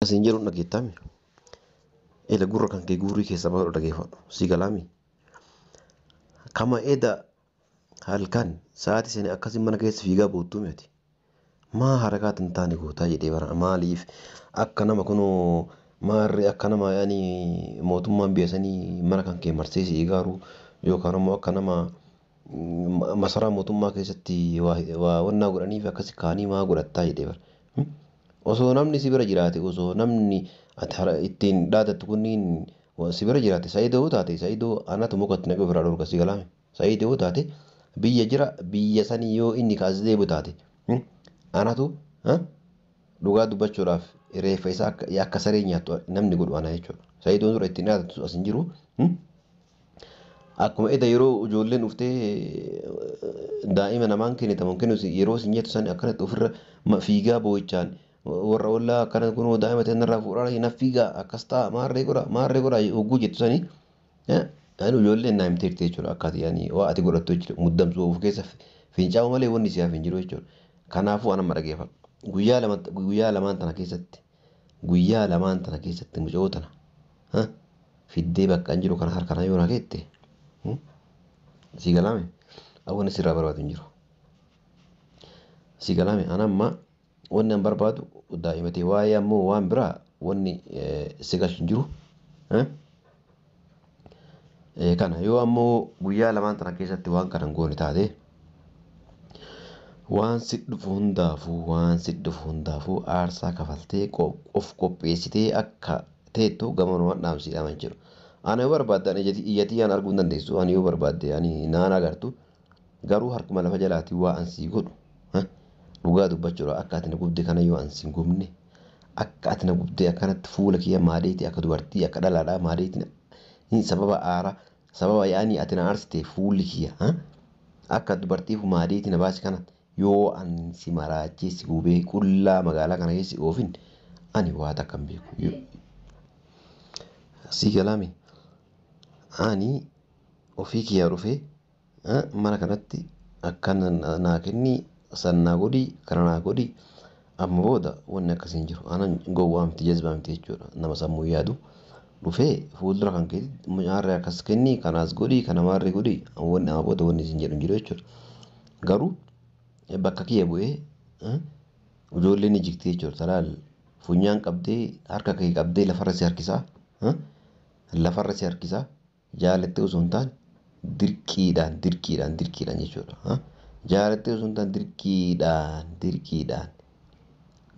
Asiin jedhu dhageettami. Ila gurra kan kee gurrii keessa bahu dhageeffadhu. Si galaami. Kama eda halkan sa'aatii sani akkasii mana keessa fiigaa boottuu miti. Maa harakaat hin taane gootaa jedhee bara maaliif akka nama kunoo maarree akka nama yaani mootummaan biyya sanii mana kan kee marsee si eegaaru yookaan immoo akka nama masaraa mootummaa keessatti waa wannaa godhaniif akkasi kaanii maa godhattaa jedhee bara. Osoo namni si bira jiraate, osoo namni ati ittiin dhaadattu kunniin si bira jiraate, Sa'iidoo yoo taate, Sa'iidoo anatu mukatti naqee ofirraa dhorka, si galaame. Sa'iidoo yoo taate biyya jira, biyya sanii yoo inni kaas deebi'u taate anatu dhugaa dubbachuudhaaf reeffa isaa akka saree nyaattu namni godhu ana jechuudha. Sa'iidoon dura ittiin dhaadattu as hin jiru. Akkuma eda yeroo ijoolleen dhuftee daa'ima namaan kennitamu kennu yeroo isin jettu san akkanatti ofirra fiigaa boo'ichaan warra ollaa akkana kunoo daa'ima ta'e fuudhaa hin fiigaa akkas ta'a maarree godha maarree godha hogguu jettu sanii yaani ijoolleen naa himteerti jechuudha. Akkaati yaani waa ati godhattu jechuudha, muddamsuu of keessa fincaa'u malee wanni siyaaf hin jiru jechuudha. Kanaafuu anamma dhageeffadhu. Guyyaa lama, guyyaa lamaan tana keessatti, guyyaa lamaan tana keessatti mucoo tana fiddee bakka hin jiru kana harkanaa yoo na keette, si galaame, wanni sirraa barbaadu hin jiru. Si galaame, anamma wanni an barbaadu daa'imatee waa'ee ammoo waan biraa wanni si galchu hin jiru. Kana yoo ammoo guyyaa lamaan tana keessatti waan kana hin goone taate, waan si dhufu hundaafuu, waan si dhufu hundaafuu aarsaa kafaltee of qopheessitee akka teettu gamanumaan dhaamsiidhaan jedhu. Ani yoo barbaadde ani ijatti yaan arguu hin dandeessu. Ani yoo barbaadde ani naan agartu, garuu harkuma lafa jalaatiin waa an sii godhu. Dhugaa dubbachuudha, akka ati na gubde kana yoo an si gubne, akka ati na gubde akkanatti fuula kiyya maadeeti akka dubartii akka dhalaadhaa maadeeti hin sababa aara sababa yaani ati na aarsite fuulli kiyya akka dubartiif maadeeti na baase kana yoo an si maraachee si gubee qullaa magaalaa kana keessa oofin ani waa takka hin beeku. Si galaame, ani ofii kiyyaa dhufee mana kanatti akkana naa kenni, san naa godhi, kana naa godhi, amma booda wanni akkasii hin jiru. Anan gowwaa miti, jazbaa miti jechuudha. Nama sammuu yaadu dhufee fuuldura kan keetti maarree akkas kenni, kanaas godhi, kana maarree godhi, wanni amma booda wanni isin jedhu hin jiru jechuudha. Garuu bakka kiyya bu'ee ijoolleen ni jigti jechuudha. Talaal funyaan qabdee harka kee qabdee lafarra si harkisaa, lafarra si harkisaa jaalattee osoo hin taane dirqiidhaan dirqiidhaan dirqiidhaan jechuudha. Jaalattee osoo hin taane dirqiidhaan dirqiidhaan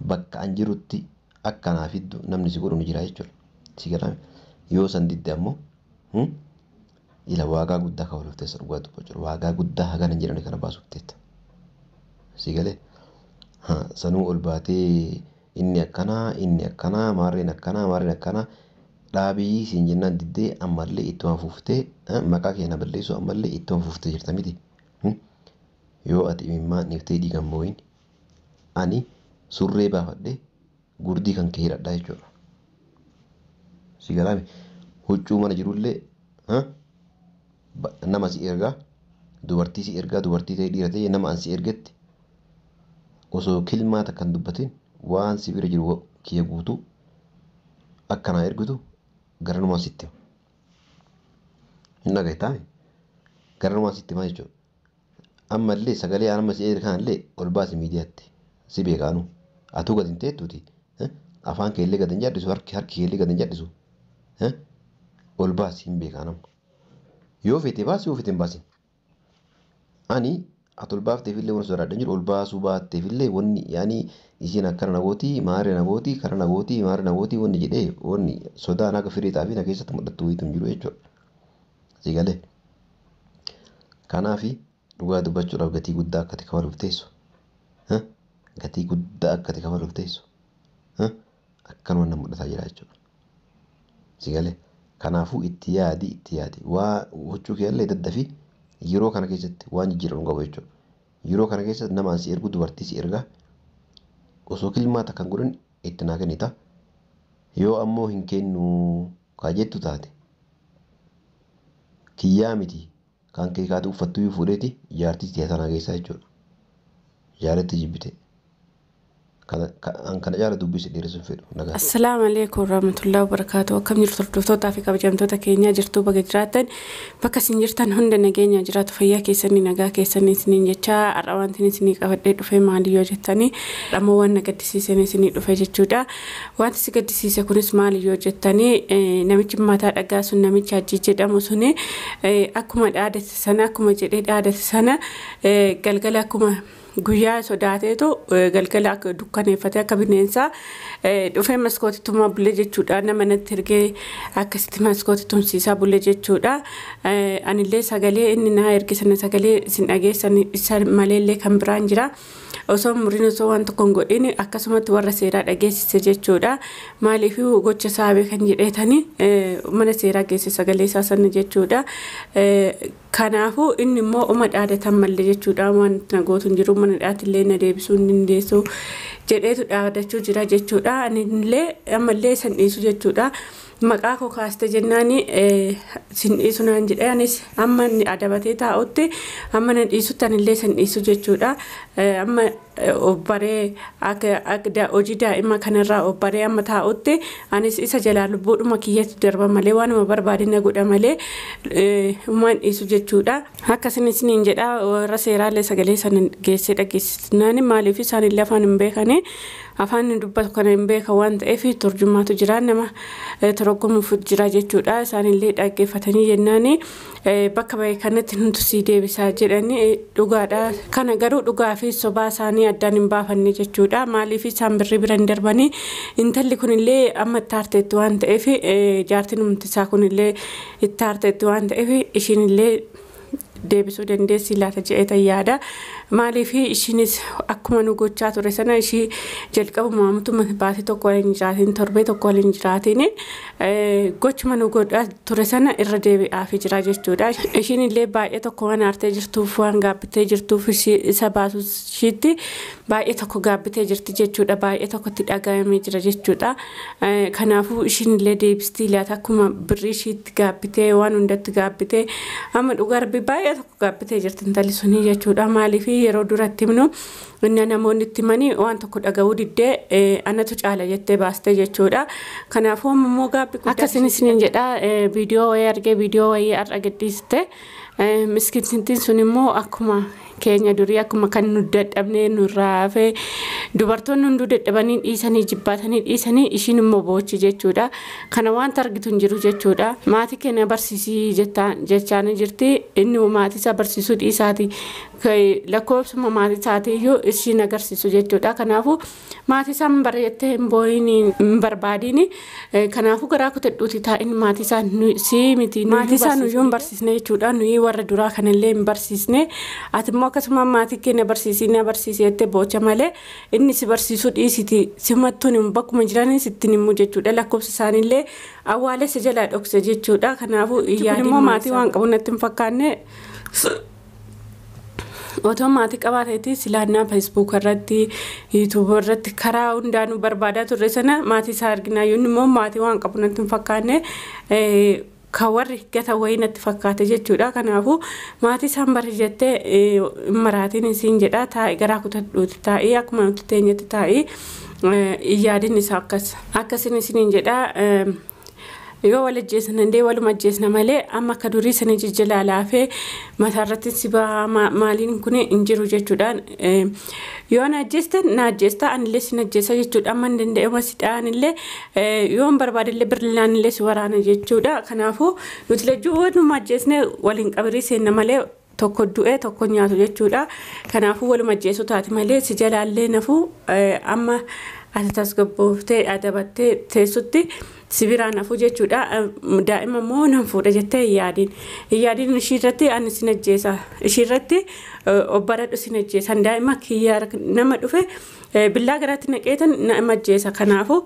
bakka an jirutti akka naa fiddu namni si godhu ni jira jechuudha. Si galaame, yoo san didde ammoo ila waaqaa guddaa kafaluuf teessa, dhugaa dubbachuudha. Waaqaa guddaa hagana hin jedhamne kana baasuuf teetta. Si galee, sanuu ol baatee inni akkanaa inni akkanaa maarreen akkanaa maarreen akkanaa dhaabii siin jennaan diddee ammallee ittuma fuuftee maqaa kee na balleessu ammallee ittuma fuuftee jirta miti. Yoo ati imimmaan dhiiftee dhiigan boo'in ani surree baafadhee gurdii kan kee hidhadhaa jechuudha. Si galaame, huccuu mana jirullee nama si ergaa, dubartii si ergaa, dubartii ta'e dhiira ta'e nama an si ergetti osoo kilmaa takka hin dubbatin waan si bira jiru kiyya guutuu akkanaa ergitu garanumaan sitti hima. Hin dhagaitaame, garanumaan sitti hima jechuudha. Ammallee sagalee amma si erga kanallee ol baasi miidiyaatti si beekaanu. Atuu gad hin teettuuti. Afaan kee illee gad hin jadhisu, harki kee illee gad hin jadhisu. Ol baasi, hin beekaa nama. Yoo feete baasi, yoo feete hin baasin. Ani ati ol baafteef illee wanni sodaadhan jiru, ol baasuu baatteef illee wanni yaani isiin akkana na gooti, maarree na gooti, kana na gooti, maarree na gooti wanni jedhee wanni sodaan akka firii xaafii na keessatti mul'attu wayiitu hin jiru jechuudha. Si galee. Kanaafi dhugaa dubbachuudhaaf gatii guddaa akka ati kafaluuf teessu. Gatii guddaa akka ati kafaluuf teessu. Akkanuma na mul'ataa jira jechuudha. Si galee. Kanaafuu itti yaadi, itti yaadi. Waa huccuu kee illee daddafi, yeroo kana keessatti waan jijjiiramu qabu jechuudha. Yeroo kana keessatti nama an si ergu, dubartii si ergaa, osoo kilmaa takka hin godhin itti naa kennita. Yoo ammoo hin kennu kaa jettu taate, kiyyaa miti kan kee kaatu uffattu iyyuu fuudheeti jaartii tiyya tanaa keessaa jechuudha. Jaalatti jibbite. Kana caala dubbisi dheeressuun fedhu nagaa. Assalaamu alaikum warahmatullahi wabarakatuh. Akkam jirtu hordoftootaa fi kabajamtoota keenyaa jirtuu baga jiraattan bakka isin jirtan hunda nageenya jiraatu fayyaa keessanii nagaa keessanii isiniin jecha har'a wanti isinii qabadhee dhufe maali yoo jettanii ammoo waan na gaddisiisan isinii dhufe jechuudha. Wanti si gaddisiise kunis maali yoo jettanii namichi mataa dhagaa sun namichi Hajji jedhamu suni akkuma dhaadate sana akkuma jedhee dhaadate sana galgala akkuma guyyaa sodaateetu galgala akka dukkaneeffatee akka bineensaa dhufee maskootittumaa bulee jechuudha. Nama natti ergee akkasitti maskooti tumsiisaa bulee jechuudha. Anillee sagalee inni naa erge sana sagalee isin dhageessan isa maleellee kan biraan jira. Osoo muriin osoo waan tokko hin godhin akkasumatti warra seeraa dhageessise jechuudha. Maaliif gocha saabee kan jedheetani mana seeraa geesse sagalee isaa sana jechuudha. Kanaafuu inni immoo uma dhaadatan malee jechuudha. Waan na gootu hin jiru mana dhaatillee na deebisuu hin dandeessu jedheetu dhaadachuu jira jechuudha. Anillee ammallee san dhiisu jechuudha. Maqaa koo kaaste jennaan sin dhiisu naan jedhe anis amma inni adabatee taa'utti amma na dhiisutti anillee san dhiisu jechuudha. Amma obbaree akka hojii daa'ima kanarraa obbaree amma taa'utti anis isa jalaa lubbuudhuma kiyyatti darba malee waanuma barbaade na godha malee waan dhiisu jechuudha. Akkasin isiniin jedha warra seeraallee sagalee sana geessee dhageessisnaan maaliif isaanillee afaan hin beekani afaan dubbatu kana hin beekan waan ta'eef turjumaatu jira nama torgomuuf jira jechuudha. Isaanillee dhaggeeffatanii jennaan bakka bahe kanatti nuti sii deebisaa jedhanii dhugaadha. Kana garuu dhugaa fi sobaa isaanii addaan hin baafanne jechuudha. Maaliif isaan birrii bira hin darbanii intalli kunillee amma itti aarteetti waan ta'eef jaartiin umti isaa kunillee itti aarteetti waan ta'eef ishiinillee deebisuu dandeessi laata jedhee yaada. Maaliif ishiinis akkuma nu gochaa ture sana ishii jalqabuma mutuma baatii tokko waliin jiraatiin torbee tokko waliin jiraatiin gochuma nu godhaa ture sana irra deebi'aafii jira jechuudha. Ishiin illee baay'ee tokko waan aartee jirtuuf waan gaabbitee jirtuuf isa baasuu ishiitti baay'ee tokko gaabbitee jirti jechuudha. Baay'ee tokkotti dhaga'amee jira jechuudha. Kanaafuu ishiin illee deebistii laata akkuma birrii ishiitti gaabbitee waan hundatti gaabbitee amma dhugaa rabbi baay'ee tokko gaabbitee jirti intalli sunii jechuudha. Maaliif yeroo duratti himnu inni namoonni itti himanii waan tokko dhaga'uu diddee anatu caala jettee baaste jechuudha. Kanaafuu immoo gaabbi guddaa akkasin isiniin jedha viidiyoo wayii argee viidiyoo wayii har'a gadhiiste miskiintiin sun immoo akkuma keenya durii akkuma kan nu dadhabnee nurraa hafee dubartoonni hunduu dadhabanii dhiisanii jibbaatanii dhiisanii ishiin immoo boochi jechuudha. Kana wanta argitu hin jiru jechuudha. Maatii keenya barsiisii jechaan jirti. Inni maatii isaa barsiisuu dhiisaati. Lakkoofsuma maatii isaatii iyyuu ishiin agarsiisu jechuudha. Kanaafuu maatii isaa hin bareettee hin boo'iin hin barbaadiin. Kanaafuu garaa kutadhuuti taa'in maatii isaa sii miti. Maatii isaa nuyyuu hin barsiisne jechuudha. Nuyi warra duraa kanallee hin barsiisne. Ati immoo akkasuma maatii keenya barsiisii na barsiisee jettee boocha malee inni si barsiisuu dhiisiti simattuun hin bakkuma jiran sittiin himuu jechuudha. Lakkoofsa isaaniillee awwaalee si jalaa dhokse jechuudha. Kanaafuu immoo maatii waan qabu natti hin fakkaanne. Otoo maatii qabaateeti silaannaa feesbuuk irratti yuutuub irratti karaa hundaanuu barbaadaa turre sana maatii isaa arginaa yoon immoo maatii waan qabu natti hin fakkaanne kan warri gata wayii natti fakkaate jechuudha. Kanaafuu maatii isaan bara jettee maraatiin isiin jedha taa'ee garaa kutadhuuti taa'ee akkuma nuti teenyetti taa'ee yaadin isaa akkas akkasin isiniin jedha. Yoo wal ajjeesna illee waluma ajjeesna malee amma akka durii sana jijjiirraa laafee mataarratti si bahaa maaliin kun hin jiru jechuudha. Yoo na ajjeeste na ajjeesta anillee sin ajjeessa jechuudha. Amma hin danda'ama si dha'anillee yoo hin barbaadillee birrilaanillee si waraana jechuudha. Kanaafuu nuti lachuu waluma ajjeesne waliin qabrii seenna malee tokko du'ee tokko nyaatu jechuudha. Kanaafuu waluma ajjeessu taate malee si jalaallee nafuu amma ati tasgabbooftee adabattee teessutti si biraa nafuu jechuudha. Daa'ima immoo nan fuudha jettee hin yaadiin. Hin yaadiin ishiirratti ani sin ajjeesa. Ishiirratti obbaradhu sin ajjeesa. Daa'ima kiyyaa nama dhufe billaa garaatti naqeetan nama ajjeesa. Kanaafuu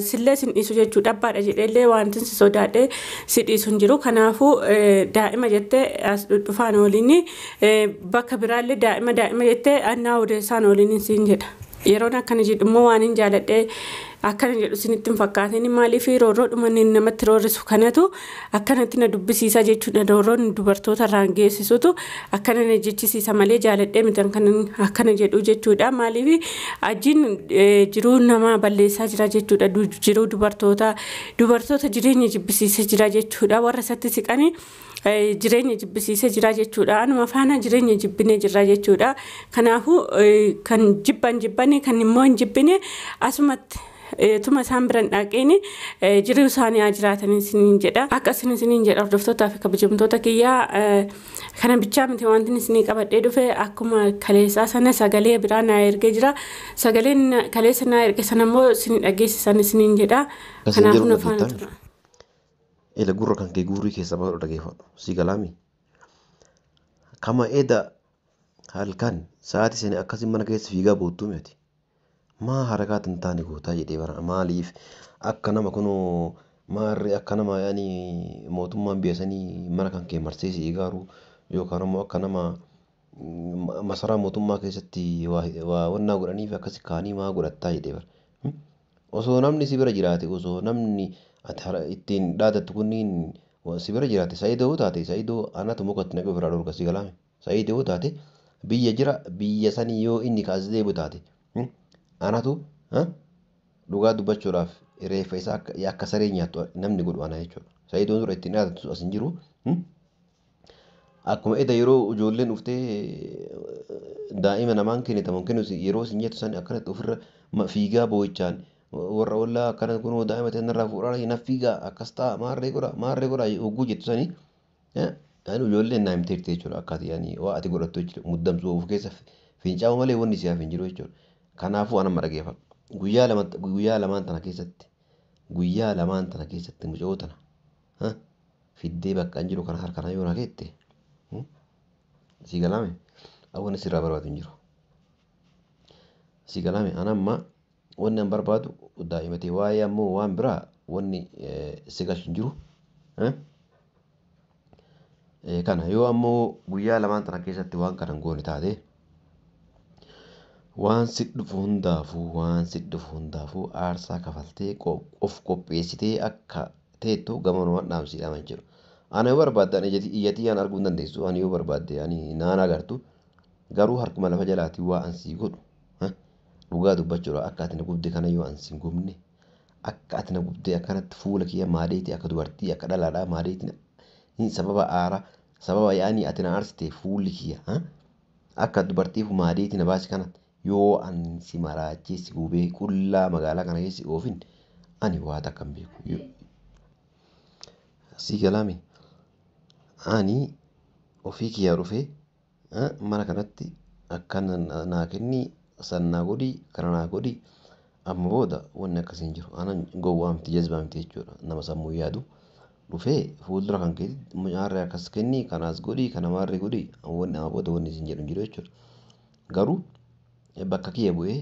sillee sin dhiisu jechuudha. Abbaadha jedheellee wanti si sodaadhee si dhiisu hin jiru. Kanaafuu daa'ima jettee as dhufaan waliin bakka biraallee daa'ima daa'ima jettee annaa odeessaan waliin siin jedha. Yeroon akkana jedhu immoo waan hin jaaladhee Akkana jedhu isinitti hin fakkaatin maaliif roorroodhuma namatti roorrisu kanatu akkanatti na dubbisiisa jechuudha. Roorroon dubartoota irraan geessisutu akkana na jechisiisa malee jaaladhee miti akkana jedhu jechuudha. Maaliif ajiin jiruu nama balleessaa jira jechuudha. Jiruu dubartoota jireenya jibbisiisee jira jechuudha. Warra isatti siqanii jireenya jibbisiisee jira jechuudha. Anuma faana jireenya jibbinee jira jechuudha. Kanaafuu kan jibban jibbanii kan immoo hin jibbine asumatti tuma isaan biran dhaqeen jiruu isaanii haa jiraatanii isiniin jedha. Akka isiniin jedha hordoftootaa fi kabajamtoota kiyyaa kana bichaa miti wanti isinii qabadhee dhufe akkuma kaleessaa sana sagalee biraa naa ergee jira. Sagaleen kaleessa naa erge sana immoo isin dhageessisan isiniin jedha. Kanaafuu na faana tura. Ila gurra kan kee guurii keessa bahu dhageeffadhu. Si galaami. Kama eda halkan sa'aatii sanii akkasii mana keessa fiigaa boottuu miti. Maa harakaat hin taane gootaa jedhee bara maaliif akka nama kunoo maarree akka nama yaani mootummaan biyya sanii mana kan kee marsee si ijaaru yookaan immoo akka nama masaraa mootummaa keessatti waa wannaa godhaniif akkasi kaanii maa godhattaa jedhee bara. Osoo namni si bira jiraate osoo namni ati ittiin dhaadattu kunniin si bira jiraate Saayidoo yoo taate Saayidoo anatu mukatti naqee ofirraa dhorka si galaame. Saayidoo yoo taate biyya jira biyya sanii yoo inni kaasee deebi'u taate anatu dhugaa dubbachuudhaaf reeffa isaa akka saree nyaattu namni godhu ana jechuudha. Saayidoon dura ittiin dhaadattu as hin jiru. Akkuma eda yeroo ijoolleen dhuftee daa'ima namaan kennitamu kennu yeroo isin jettu san akkanatti ofirra fiigaa boo'ichaan warra ollaa akkana kunoo daa'ima ta'e fuudhaa na fiigaa akkas ta'a maarree godha hogguu jettu sanii yaani ijoolleen naa himteerti jechuudha akkaati yaani waa ati godhattu jechuudha muddamsuu of keessa fincaa'u malee wanni si hafe hin jiru jechuudha. Kanaafuu anamma dhageeffadhu. Guyyaa lamaan tana keessatti mucoo tana fiddee bakka hin jiru kana harkana yoo na keette si galaame wanni sirraa barbaadu hin jiru. Si galaame anamma wanni an barbaadu daa'imatee waa'ee ammoo waan biraa wanni si galchu hin jiru. Kana yoo ammoo guyyaa lamaan tana keessatti waan kana hin goone taate waan si dhufu hundaafuu aarsaa kafaltee of qopheessitee akka teettu gamanumaan dhaamsiidhaan jedhu. Ana yoo barbaadde ani ijatti yaan arguu hin dandeessu. Ani yoo barbaadde ani naan agartu garuu harkuma lafa jalaatii waa an sii godhu. Dhugaa dubbachuudha akka ati na gubde kana yoo an si gubne akka ati na gubde akkanatti fuula kiyya maadeeti akka dubartii akka dhalaadhaa maadeeti sababa aaraa sababa yaani ati na aarsite fuulli kiyya akka dubartiif maadeeti na baase kana yoo an si maraachee si gubee qullaa magaalaa kana keessa oofin ani waa takka hin beeku. Si galaame ani ofii kiyyaa dhufee mana kanatti akkana naa kenni san naa godhi kana naa godhi amma booda wanni akkasii hin jiru. Anan gowwaa miti jazbaa miti jechuudha nama sammuu yaadu dhufee fuuldura kan keetti maarree akkas kenni kanaas godhi kana maarree godhi wanni amma booda wanni isin jedhu hin jiru jechuudha. Garuu bakka kiyya bu'ee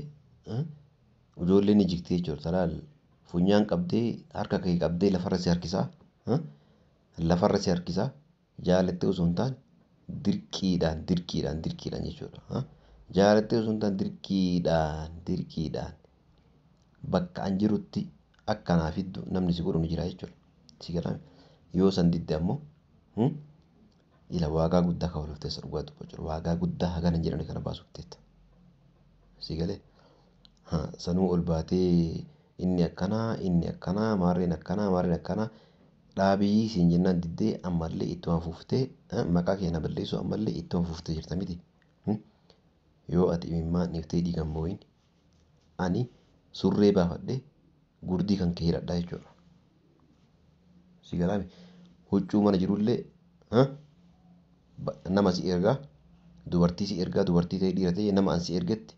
ijoolleen ni jigti jechuudha. Talaal funyaan qabdee harka kee qabdee lafarra si harkisaa lafarra si harkisaa jaalattee osoo hin taane dirqiidhaan jechuudha. Jaalattee osoo hin taane dirqiidhaan bakka an jirutti akka naa fiddu namni si godhu ni jira jechuudha. Si galaame yoo san didde ammoo ila waaqaa guddaa kafaluuf teessa dhugaa dubbachuudha. Waaqaa guddaa hagana hin jedhamne kana baasuuf teetta. Si galee sanuu ol baatee inni akkanaa maarreen akkanaa dhaabii siin jennaan diddee ammallee ittuma fuuftee maqaa kee na balleessu ammallee ittuma fuuftee jirta miti. Yoo ati imimmaan dhiiftee dhiigan boo'in ani surree baafadhee gurdii kan kee hidhadhaa jechuudha. Si galaame huccuu mana jirullee nama si ergaa dubartii si ergaa dubartii ta'e dhiira ta'e nama an si ergetti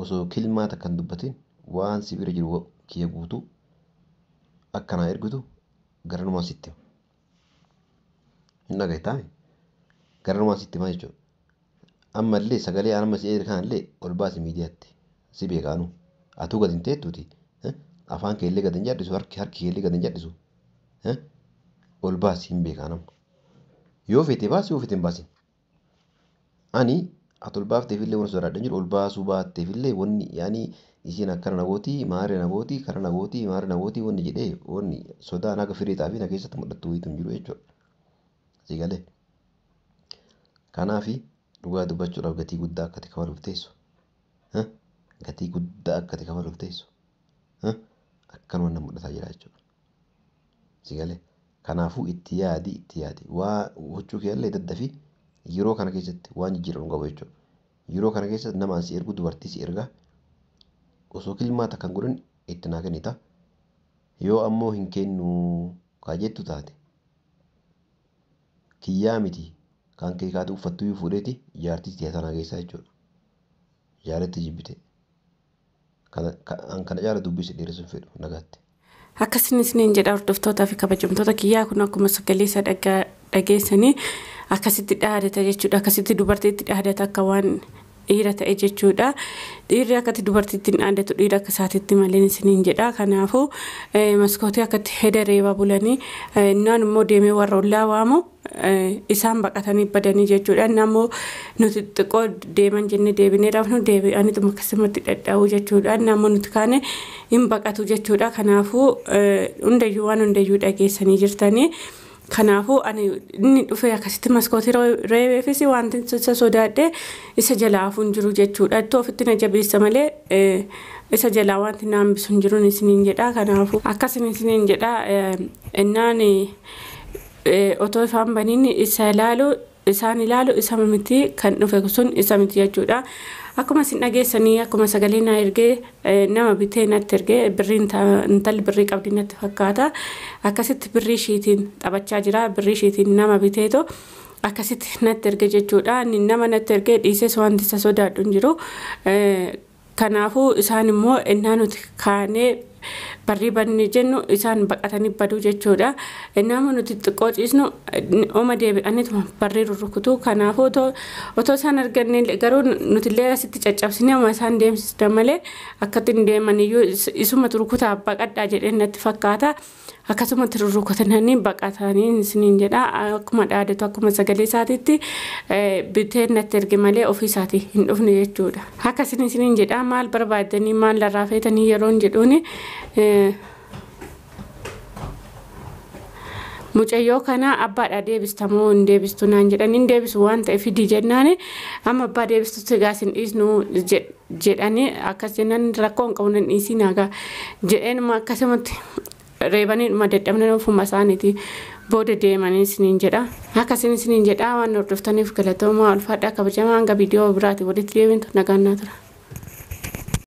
osoo kilmaa takka hin dubbatin waan si bira jiru kiyya guutuu akkanaa ergitu garanumaan sitti hima. Hin dhagayettaami? Garanumaan sitti hima jechuudha. Ammallee sagalee amma si erge kanallee ol baasi miidiyaatti si beekaanu. Atuu gad hin teettuuti. Afaan kee illee gad hin jadhisu harki kee illee gad hin jadhisu. Ol baasi hin beekaan amma. Yoo feete baasi yoo feete hin baasin. Ani ati ol baafteef illee wanni sodaadhan jiru ol baasuu baatteef illee wanni yaani Isiin akkana na gootii, maarree na gootii, kana na gootii, maarree na gootii wanni jedhee wanni sodaan haga firii xaafii na keessatti mul'attu wayiitu hin jiru jechuudha. Si galee. Kanaafi dhugaa dubbachuudhaaf gatii guddaa akka ati kafaluuf teessu. Gatii guddaa akka ati kafaluuf teessu. Akkanuma na mul'ataa jira jechuudha. Si galee. Kanaafuu itti yaadi itti yaadi. Waa huccuu kee illee daddafii yeroo kana keessatti waan jijjiiramu qabu jechuudha. Yeroo kana keessatti nama si ergu dubartii si ergaa osoo kilmaa takka hin godhin itti naa kennita. Yoo ammoo hin kennu kaa jettu taate kiyyaa miti kan kee kaatu uffattu iyyuu fuudheeti jaartii tiyaa tanaa keessaa jechuudha. Jaalatti jibbite. Kana caala dubbii si dheeressuun fedhu nagaatti. Akkasini isiniin jedha hordoftootaa fi kabajamtoota kiyyaa kun akkuma sagalee isaa dhageessanii akkasitti dhaadata jechuudha. Akkasitti dubartiitti dhaadata akka waan dhiira ta'e jechuudha. Dhiirri akkatti dubartiitti hin dhaadatu dhiira akka isaatitti malee isiniin jedha. Kanaafuu maskootii akkatti heda reebaa bulanii naan immoo deemee warra ollaa waamu isaan baqatanii badanii jechuudha. Inni ammoo nuti xiqqoo deeman jennee deebinee rafnu deebi'aniituma akkasumatti dhadhaa'u jechuudha. Inni ammoo nuti kaane hin baqatu jechuudha. Kanaafuu hundayyuu waan hundayyuu dhageessanii jirtanii. Kanaafuu ani inni dhufee akkasitti maskootii reebeefis wanti isa sodaadhe isa jalaa hafuun jiru jechuudha. Ittoo ofitti na jabeessa malee isa jalaa wanti na hambisu hin jiruun isiniin jedha. Kanaafuu akkasin isiniin jedha innaan otoo ifaan baniin isa ilaalu isaan ilaalu isa miti kan dhufe sun isa miti jechuudha. Akkuma isin dhageessanii akkuma sagalee na ergee nama bitee natti ergee birrii intalli birrii qabdi natti fakkaata. Akkasitti birrii ishiitiin taphachaa jira. Birrii ishiitiin nama biteetu akkasitti natti erge jechuudha. Inni nama natti ergee dhiises wanti isa sodaadhu hin jiru. Kanaafuu isaan immoo innaa nuti kaanee barrii banne jennu isaan baqatanii baduu jechuudha. Innaa nuti xiqqoo ciisnu oma deebi'aniituma barrii rurrukutu. Kanaafuu otoo isaan arganne garuu nuti illee asitti caccabsinee oma isaan deemsisna malee akkatti hin deeman iyyuu isuma rukutaa baqadhaa jedhee natti fakkaata. Akkasumatti rurrukutanii baqatanii isiniin jedha. Akkuma dhaadatu akkuma sagalee isaatiitti bitee natti erge malee ofii isaatii hin dhufne jechuudha. Akkasini isiniin jedha maal barbaaddanii maal larraa feetanii yeroon jedhuuni mucayyoo kana abbaadhaa deebista moo hin deebistu naan jedhan hin deebisu waan ta'eef fidii jennaani amma abbaa deebistutti egaa isin dhiisnu jedhanii akkas jennaan rakkoo hin qabu nan dhiisiin hagaa jedheenuma akkasumatti reebanii dhuma dadhabnan ofuma isaaniiti booda deemanii isiniin jedha. Akkasiin isiniin jedha waan hordoftaniif galatoomaa ulfaadhaa kabajamaa hanga viidiyoo biraati walitti deebintu nagaan naa tura.